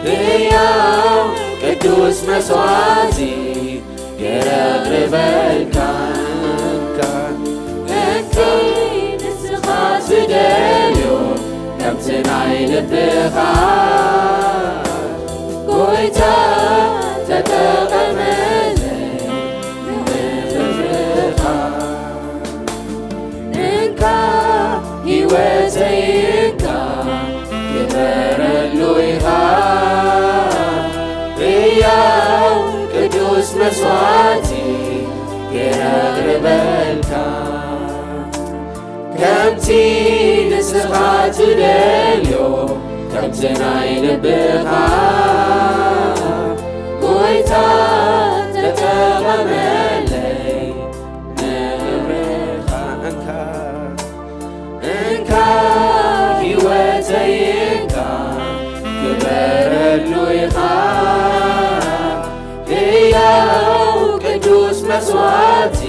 ህያው ቅዱስ መስዋዕቲ ገይረ ኣቕርበልካ። እንካ ንስኻ ትደልዮ ከምቲ ናይ ልብኻ፣ ጎይታ ተጠቐመለይ ንኽብርኻ። እንካ ህይወተይ እንካ ግበረሉ ኢኻ። ህያው ቅዱስ መስዋዕቲ ገይረ ኣቕርበልካ። ከምቲ ንስኻ ትደልዮ ከምቲ ናይ ልብኻ፣ ጎይታ ተጠቐመለይ ንኽብርኻ። እንካ እንካ ህይወተይ እንካ ግበረሉ ኢኻ። ህያው ቅዱስ መስዋዕቲ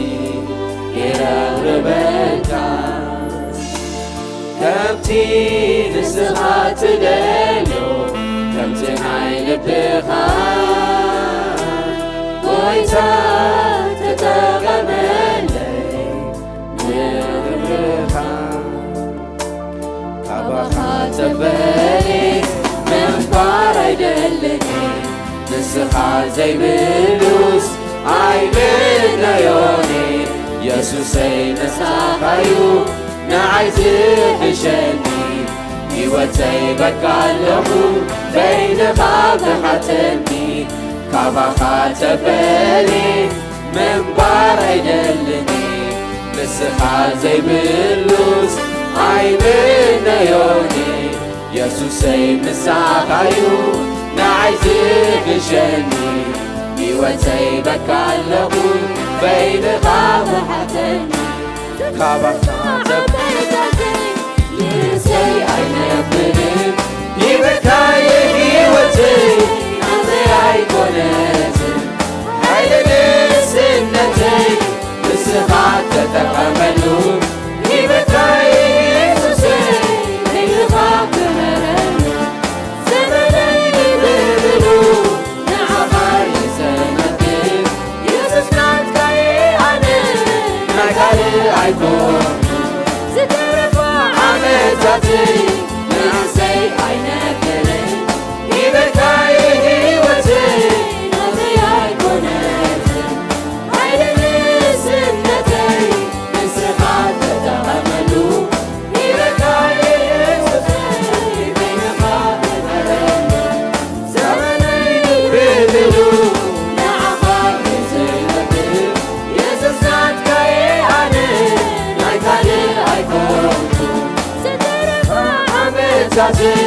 ገይረ ኣቕርበልካ። ከምቲ ንስኻ ትደልዮ ከምቲ ናይ ልብኻ፣ ጎይታ ተጠቐመለይ ንኽብርኻ። ካባኻ ተፈልየ ምንባር ኣይደልን፣ ንስኻ ዘይብሉስ ኣይምነዮን። የሱሰይ ንስኻዩ ንዓይ ዝሕሸኒ፣ ህይወተይ በቃ ኣለኹ በይንኻ ብሓተኒ። ካባኻ ተፈልየ ምንባር ኣይደልን፣ ንስኻ ዘይብሉስ ኣይምነዮን። የሱሰይ ምሳኻዩ ንዓይ ዝሕሸኒ፣ ህይወተይ በቃ ኣለኹ በይንኻ ብሓተኒ። ካባኻ ተበታተይ ንርእሰይ ኣይነብርን፣ ሂበካየ ህይወተይ ናተይ ኣይኮነትን። ሓይሊ ንእስነተይ ንስኻ ተጠቐመሉ፣ ሂበካየ የሱሰይ በይንኻ ግበረሉ። ዘመነይ ብምሉኡ ንዓኻ ይዘመር። የሱስ ናትካየ ኣነ ናይ ካልእ ኣይኮንኩ። ዝተረፋ ዓመታተይ ንርእሰይ ኣይነብርን። ሂበካየ ህይወተይ ናተይ ኣይኮነትን። ሓይሊ ንእስነተይ ንስኻ ተጠቐመሉ። ሂበካየ የሱሰይ በይንኻ ግበረሉ። ዘመነይ ብምሉኡ ንዓኻ ይዝክር። የሱስ ናትካየ ኣነ ናይ ካልእ ኣይኮንኩ። ዝተረፋ ዓመታተይ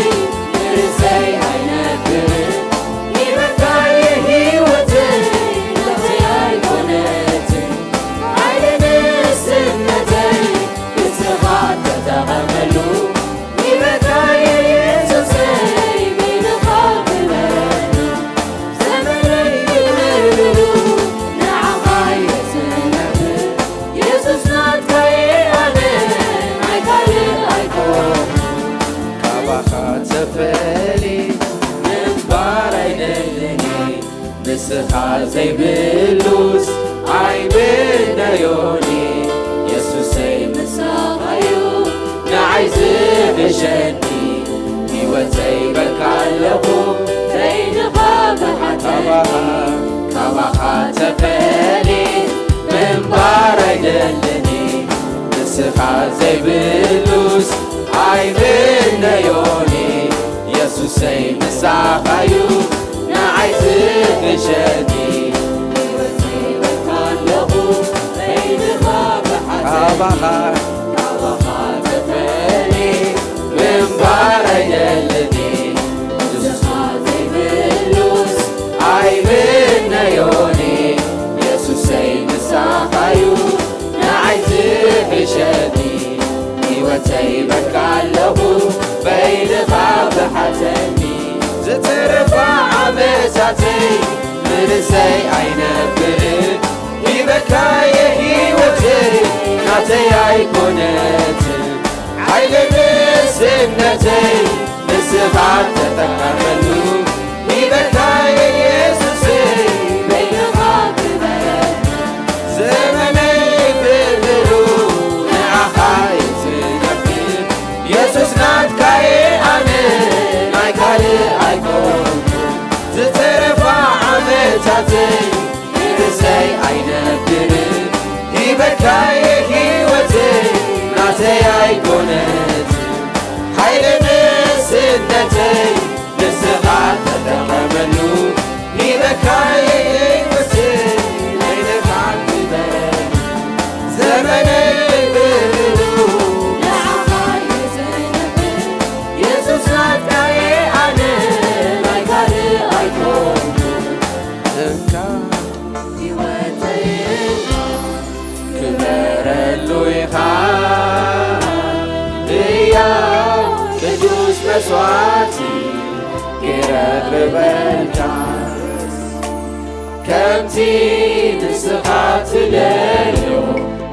ንርእሰይ ኣይነብርን። ሂበካየ ህይወተይ ናተይ ኣይኮነትን። ሓይሊ ንእስነተይ ንስኻ ተጠቐመሉ። ሂበካየ የሱሰይ በይንኻ ግበረሉ። ዘመነይ ብምሉኡ ንዓኻ እየ ዝነብር። የሱስ ናትካየ ኣነ ናይ ካልእ ኣይኮንኩ። ካባኻ ተፈልየ ምንባር ኣይደልን፣ ንስኻ ዘይብሉስ ኣይምነዮን። የሱሰይ ምሳኻዩ ንዓይ ዝሕሸኒ፣ ህይወተይ በልካ ኣለኹ በይንኻ ብሓተኒ። ካባኻ ተፈልየ ምንባር ኣይደልን፣ ንስኻ ዘይብሉስ ኣይምነዮን። የሱሰይ ምሳኻዩ ንዓይ ዝሕሸኒ፣ ህይወተይ በልካ ኣለኹ በይንኻ ብሓተኒ። ካባኻ፣ ካባኻ ተፈልየ ምንባር ኣይደልን፣ ንስኻ ዘይብሉስ ኣይምነዮን። የሱሰይ ምሳኻዩ ንዓይ ዝሕሸኒ፣ ህይወተይ በልካ ኣለኹ በይንኻ ብሓተኒ። ዝተረፋ ዓመታተይ ንርእሰይ ኣይነብርን፣ ሂበካየ ህይወተይ ናተይ ኣይኮነትን። ሓይሊ ንእስነተይ ንስኻ ተጠቐመሉ። ኣይነብርን ሂበካየ ህይወተይ ናተይ ኣይኮነት ሓይለ ንስነተይ ንስኻ ተጠቐመሉ ሂበካየ ህይወተይ ኣይነፋን ንበረኒ ዘመነይ ብምሉ ንዓኻ እየ ዘነብር የሱስ ናትካየ ኣነ ናይ ካልእ ኣይኮንኩን እንካ ክበረሉ ኢኻ ህያው ቅዱስ መስዋዕቲ ገይረ ኣቕርበልካ ከምቲ ንስኻ ትደልዮ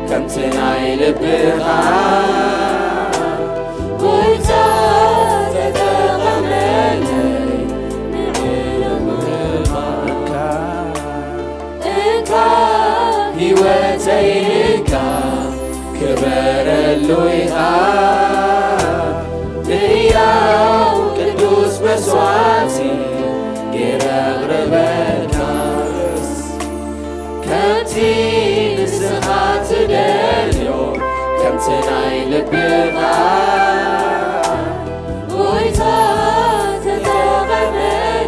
ከምቲ ናይ ልብኻ ጎይታ ተጠቐመለይ ንዕልምኻ እንካ ህይወተይ እንካ ክበረሉ ኢኻ ህያው ቅዱስ መስዋዕቲ ገይረ ኣቕርበልካስ ከምቲ ንስኻ ትደልዮ ከምቲ ናይ ልብኻ ጎይታ ተጠቐመለይ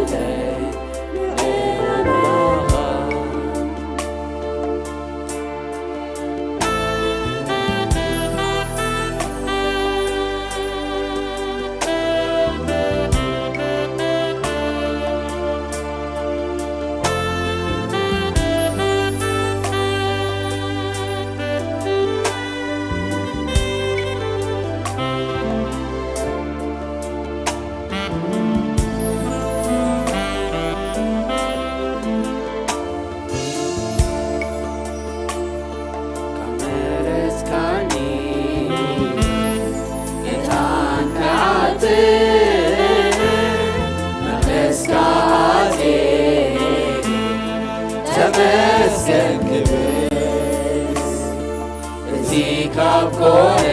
ካብ መረጽካኒ ዕጣን ክዓጥር መቕደስካ ኣትየ ተመስገን ክብርስ እዚ ካብ ኮነ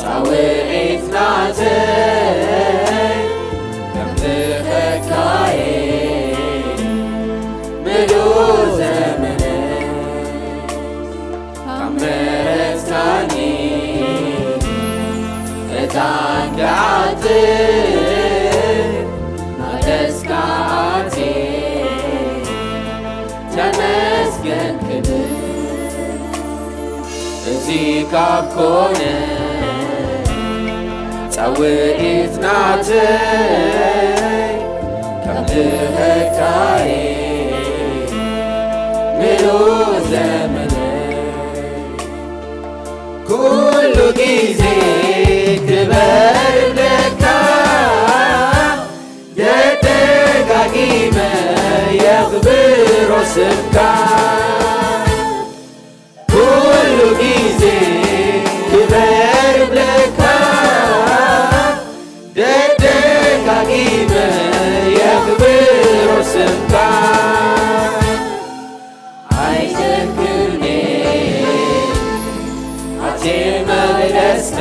ጻውዒት ናተይ ከምልኸካየ ምሉእ ዘመነይ ካብ መረጽካኒ ዕጣን ክዓጥር መቕደስካ ኣትየ ተመስገን ክብል እዚ ካብ ኮነ ጻውዒት ናተይ ከምልኸካየ ምሉእ ዘመነይ ኩሉ ግዜ ክበር እብለካ ደጋጊመ የኽብሮ ስምካ ኩሉ ግዜ ክበር እብለካ ደጋጊመ የኽብሮ ስምካ ኣይደክምኔ ኣቴ መቕደስካ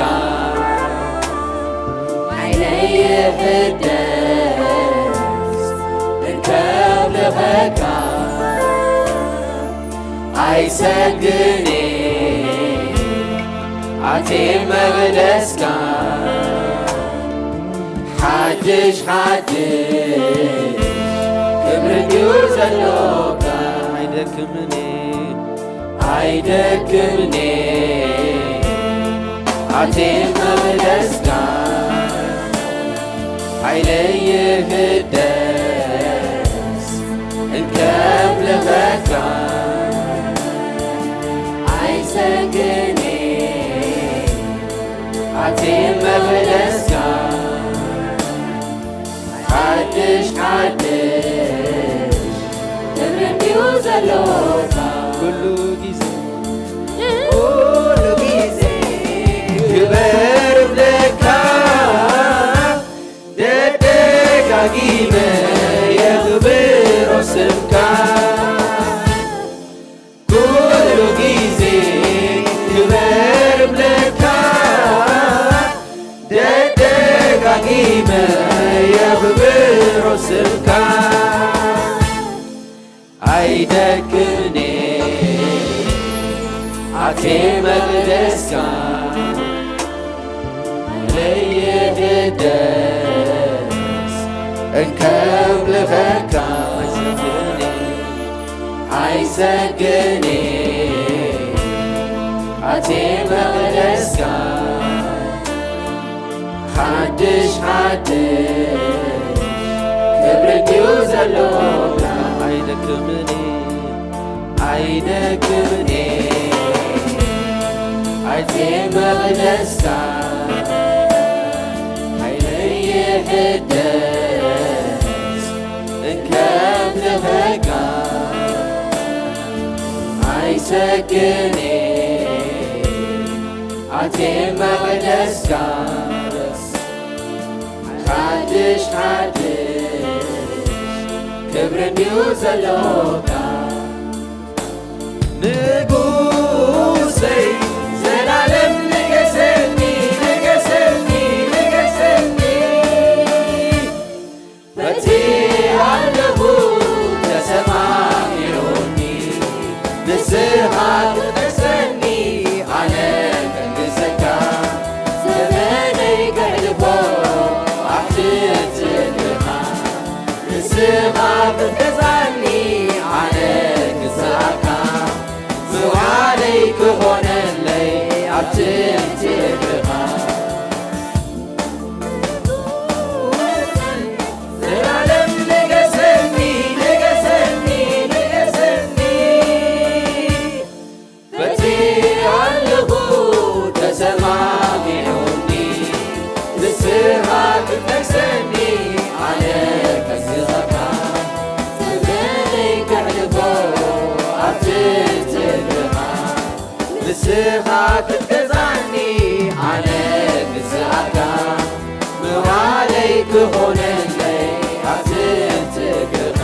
ሓይለይ ይሕደስ እንከብልኸካ ኣይሰግኔ ኣቴ መቕደስካ ሓድሽ ሓድሽ ክብሪ እንድዩ ዘሎካ ኣይደክምኔ ኣይደክምኔ ኣቴ መቕደስካ ሓይለይ ይህደስ እንከብልኸካ ኣይሰግኔ ኣቴ መቕደስካ ሓድሽ ሓድሽ ክብሪ እንድዩ ዘሎካ ኩሉ ግዜ ኩሉ ግዜ ክበር እብለካ ደጋጊመ የኽብሮ ስምካ ኩሉ ግዜ ክበር እብለካ ደጋጊመ የኽብሮ ስምካ ኣይደ መቕደስካ ለይሕደስ እንከምልኸካ ኣይሰግኔ ኣቴ መቕደስካ ሓድሽ ሓድሽ ክብሪ ድዩ ዘሎካ ኣይደክምኔ ኣይደክምኔ ኣቴ መቕደስካ ሓይለይ ይሕደስ እንከምልኸካ ኣይሰግኔ ኣቴ መቕደስካ ሓድሽ ሓድሽ ክብሪ እንድዩ ዘሎካ ንጉሰይ ዘላለም ንገሰኒ ንገሰኒ ንገሰኒ በቲ ኣለኹ ተሰማሚዑኒ ንስኻ ትጠቅሰኒ ኣነ ከንግሰካ ዘመነይ ከሕልፎ ኣብቲ ትእግርኻ ንስኻ ክትገዛኒ ኣነ ክስኣካ ምውዓለይ ክኾነለይ ኣብቲ ትእግርኻ ዘላለም ንገሰኒ ንገሰኒ ንገሰኒ በቲ ኣለኹ ተሰማሚዑኒ ንስኻ ክትነግሰኒ ኣነ ከስኸካ ዘመነይ ከሕልፎ ኣብቲ ትእግርኻ ንስኻ ክትገዛኒ ኣነ ግዛእካ ምውዓለይ ክኾነለይ ኣብቲ ትእግርኻ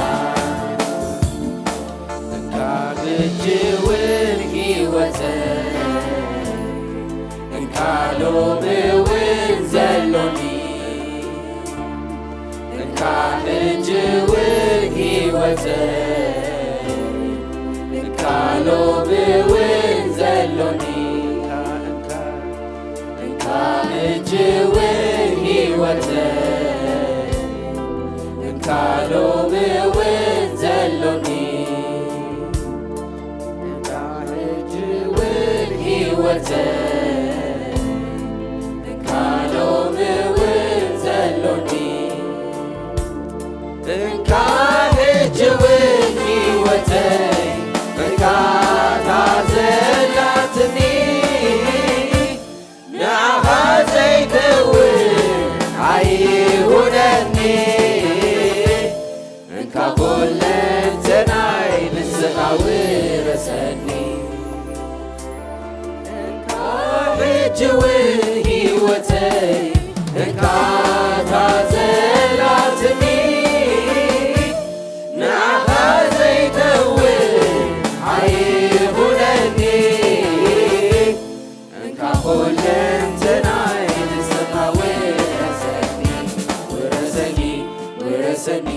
እንካ ሕጂ እውን ህይወተይ እንካ ሎሚ እውን ዘሎኒ እንካ ሕጂ እውን ህይወተይ እንካ ሎሚ እውን ዘሎኒ እንካ ሕጂ እውን ህይወተይ እንካ ሎሚ እውን ዘሎኒ እንካ ሕጂ እውን ህይወተይ እንካ ሎሚ እውን ዘሎኒ እንካ ሕጂ እውን ህይወተይ እንካ እታ ዘላትኒ ንዓኻ ዘይከውን ኣይሁነኒ እንካ ኩለንተናይ ንስኻ ውረሰኒ እንካ ሕጂ እውን ህይወተይ እንካ እታ ዘላትኒ ንዓኻ ዘይከውን ኣይኹነኒ እንካ ኩለንተናይ ንስኻ ውረሰኒ ውረሰኒ ውረሰኒ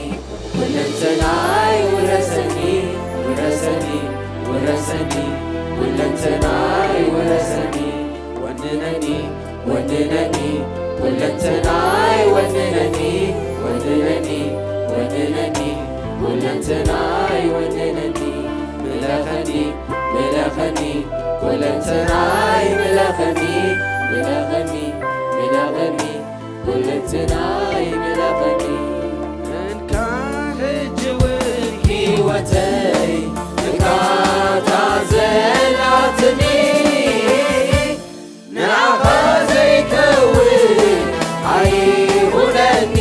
ኩለንተናይ ውረሰኒ ውረሰኒ ውረሰኒ ኩለንተናይ ውረሰኒ ወንነኒ ወንነኒ ኩለንተናይ ወንነኒ ወንነኒ ወንነኒ ኩለንተናይ ወንነኒ ምለኸኒ ምለኸኒ ኩለንተናይ ምለኸኒ ምለኸኒ ምለኸኒ ኩለንተናይ ምለኸኒ እንካ ሕጂ እውን ህይወተይ እንካ እታ ዘላትኒ ንዓኻ ዘይከውን ኣይኹነኒ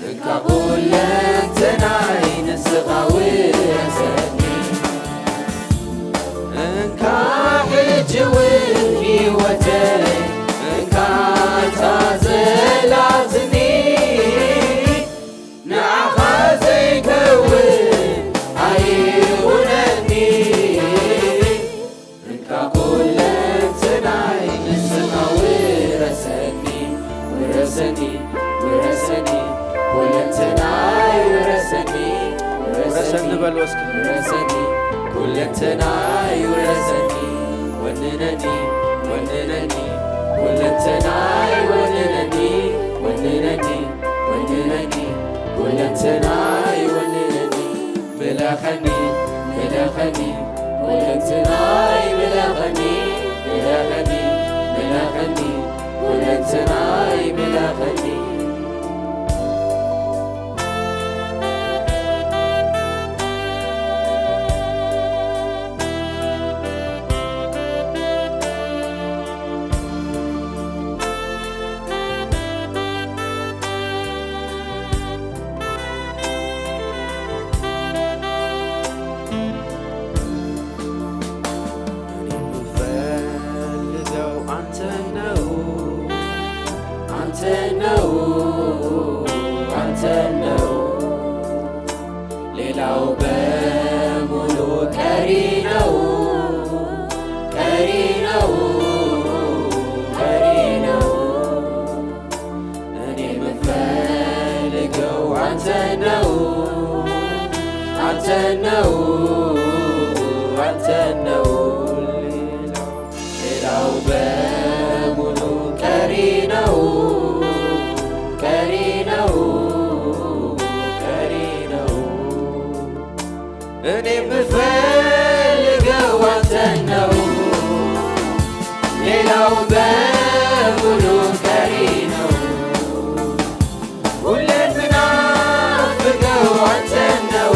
እንካ ኩለንተናይ ንስኻ ውረሰኒ እንካ ሕጂ እውን ህይወተይ እንካ እታ ዘላትኒ ንዓኻ ዘይከውን ኣይኹነኒ እንካ ኩለንተናይ ንስኻ ውረሰኒ ውረሰኒ ውረሰኒ ኩለንተናይ ውረሰኒ ውረሰኒ ውረሰኒ በል ወስኪ ውረሰኒ ኩለንተናይ ውረሰኒ፣ ወንነኒ፣ ወንነኒ፣ ኩለንተናይ ወንነኒ፣ ወንነኒ፣ ወንነኒ፣ ኩለንተናይ ወንነኒ። ምለኸኒ፣ ምለኸኒ፣ ኩለንተናይ ምለኸኒ፣ ምለኸኒ፣ ምለኸኒ፣ ኩለንተናይ ምለኸኒ። እኔ የምፈልገው አንተን ነው፣ አንተን ነው፣ አንተን ነው። ሌላው በሙሉ ቀሪ ነው፣ ቀሪ ነው፣ ቀሪ ነው። እኔ የምፈልገው አንተን ነው፣ አንተን ነው፣ አንተን ነው። ሌላው፣ ሌላው በሙሉ ቀሪ ነው፣ ቀሪ ነው፣ ቀሪ ነው። እኔ የምፈልገው አንተን ነው፣ ሌላው በሙሉ ቀሪ ነው። ሁሌም ምናፍቀው አንተን ነው፣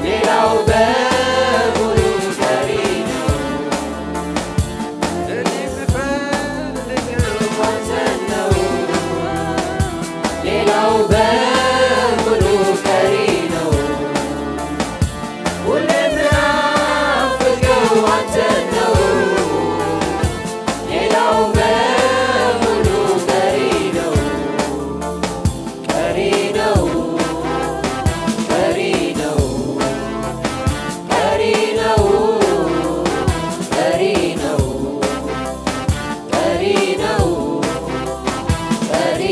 ሌላው በሙሉ ቀሪ ነው። እኔ የምፈልገው አንተን ነው፣ ሌላው በሙሉ ቀሪ ነው። ሁሌም ምናፍቀው አንተን ነው፣ ሌላው በሙሉ ቀሪ ነው፣ ቀሪ ነው፣ ቀሪ ነው፣ ቀሪ ነው፣ ቀሪ ነው፣ ቀሪ ነው፣ ቀሪ